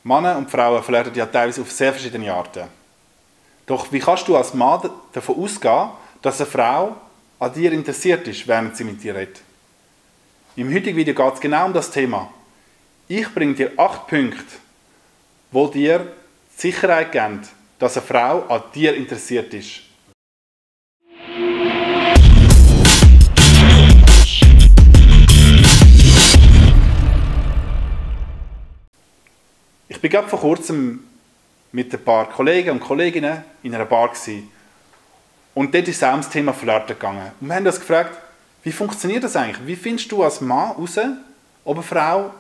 Männer und Frauen flirten ja teilweise auf sehr verschiedene Arten. Doch wie kannst du als Mann davon ausgehen, dass eine Frau an dir interessiert ist, während sie mit dir redet? Im heutigen Video geht es genau um das Thema. Ich bringe dir 8 Punkte, die dir die Sicherheit geben, dass eine Frau an dir interessiert ist. Ich war gerade vor kurzem mit ein paar Kollegen und Kolleginnen in einer Bar gewesen. Und dort ist es auch ums Thema Flirten gegangen. Und wir haben uns gefragt, wie funktioniert das eigentlich? Wie findest du als Mann heraus, ob eine Frau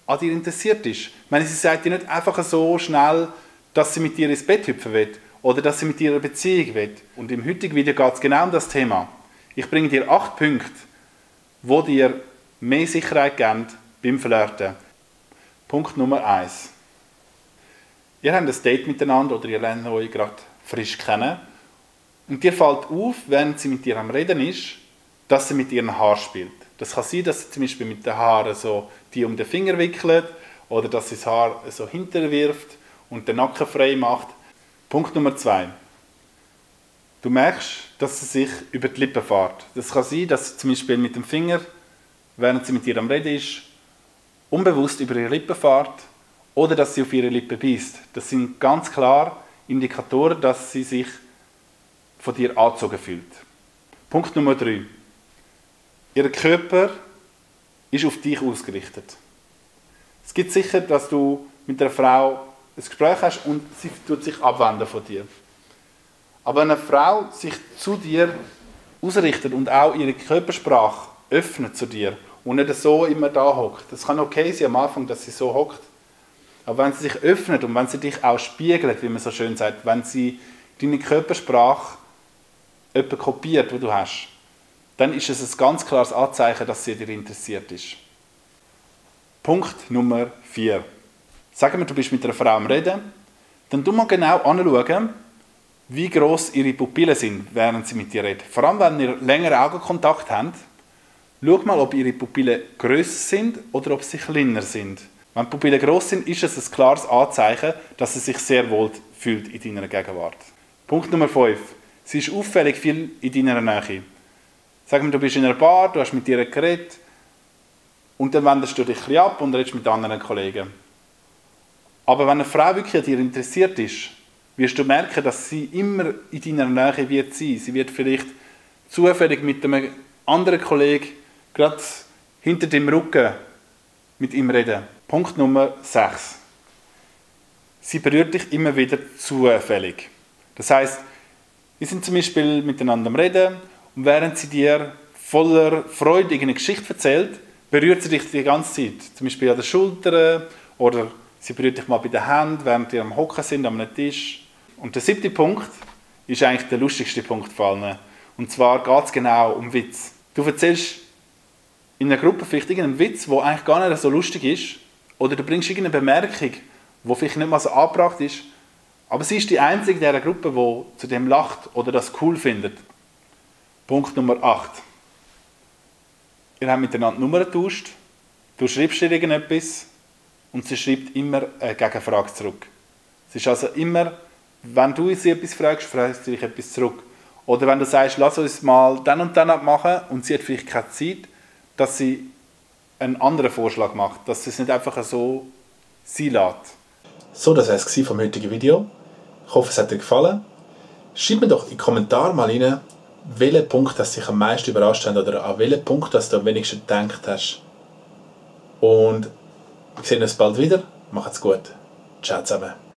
an dir interessiert ist? Ich meine, sie sagt dir nicht einfach so schnell, dass sie mit dir ins Bett hüpfen will oder dass sie mit dir eine Beziehung will. Und im heutigen Video geht es genau um das Thema. Ich bringe dir 8 Punkte, die dir mehr Sicherheit geben beim Flirten. Punkt Nummer 1. Ihr habt ein Date miteinander oder ihr lernt euch gerade frisch kennen. Und dir fällt auf, während sie mit dir am Reden ist, dass sie mit ihren Haaren spielt. Das kann sein, dass sie zum Beispiel mit den Haaren so die um den Finger wickelt oder dass sie das Haar so hinterwirft und den Nacken frei macht. Punkt Nummer 2. Du merkst, dass sie sich über die Lippen fährt. Das kann sein, dass sie zum Beispiel mit dem Finger, während sie mit dir am Reden ist, unbewusst über ihre Lippen fährt oder dass sie auf ihre Lippen beißt. Das sind ganz klar Indikatoren, dass sie sich von dir angezogen fühlt. Punkt Nummer 3. Ihr Körper ist auf dich ausgerichtet. Es gibt sicher, dass du mit einer Frau ein Gespräch hast und sie tut sich abwenden von dir. Aber wenn eine Frau sich zu dir ausrichtet und auch ihre Körpersprache öffnet zu dir und nicht so immer da hockt, das kann okay sein am Anfang, dass sie so hockt, aber wenn sie sich öffnet und wenn sie dich auch spiegelt, wie man so schön sagt, wenn sie deine Körpersprache kopiert, die du hast, dann ist es ein ganz klares Anzeichen, dass sie dir interessiert ist. Punkt Nummer 4. Sagen wir, du bist mit einer Frau am Reden, dann tu mal genau anschauen, wie gross ihre Pupillen sind, während sie mit dir redet. Vor allem, wenn ihr längeren Augenkontakt habt, schau mal, ob ihre Pupillen grösser sind oder ob sie kleiner sind. Wenn die Pupillen gross sind, ist es ein klares Anzeichen, dass sie sich sehr wohl fühlt in deiner Gegenwart. Punkt Nummer 5. Sie ist auffällig viel in deiner Nähe. Sag mir, du bist in einer Bar, du hast mit ihr geredet und dann wendest du dich ein bisschen ab und redest mit anderen Kollegen. Aber wenn eine Frau wirklich an dir interessiert ist, wirst du merken, dass sie immer in deiner Nähe wird sein. Sie wird vielleicht zufällig mit einem anderen Kollegen gerade hinter dem Rücken mit ihm reden. Punkt Nummer 6. Sie berührt dich immer wieder zufällig. Das heisst, wir sind zum Beispiel miteinander am Reden und während sie dir voller Freude eine Geschichte erzählt, berührt sie dich die ganze Zeit. Zum Beispiel an der Schulter oder sie berührt dich mal bei den Händen, während ihr am Hocken sind, am Tisch. Und der 7. Punkt ist eigentlich der lustigste Punkt von allen. Und zwar geht es genau um Witz. Du erzählst in einer Gruppe vielleicht irgendeinen Witz, der eigentlich gar nicht so lustig ist, oder du bringst irgendeine Bemerkung, die vielleicht nicht mal so angebracht ist, aber sie ist die Einzige in dieser Gruppe, die zu dem lacht oder das cool findet. Punkt Nummer 8. Ihr habt miteinander Nummern getauscht, du schreibst ihr irgendetwas und sie schreibt immer eine Gegenfrage zurück. Es ist also immer, wenn du sie etwas fragst, fragst sie dich etwas zurück. Oder wenn du sagst, lass uns mal dann und dann abmachen und sie hat vielleicht keine Zeit, dass sie einen anderen Vorschlag macht, dass sie es nicht einfach so sein lässt. So, das war es vom heutigen Video. Ich hoffe, es hat dir gefallen. Schreib mir doch in die Kommentare mal rein, welchen Punkt das dich am meisten überrascht hat oder an welchen Punkt das du am wenigsten gedacht hast. Und wir sehen uns bald wieder. Macht's gut. Ciao zusammen.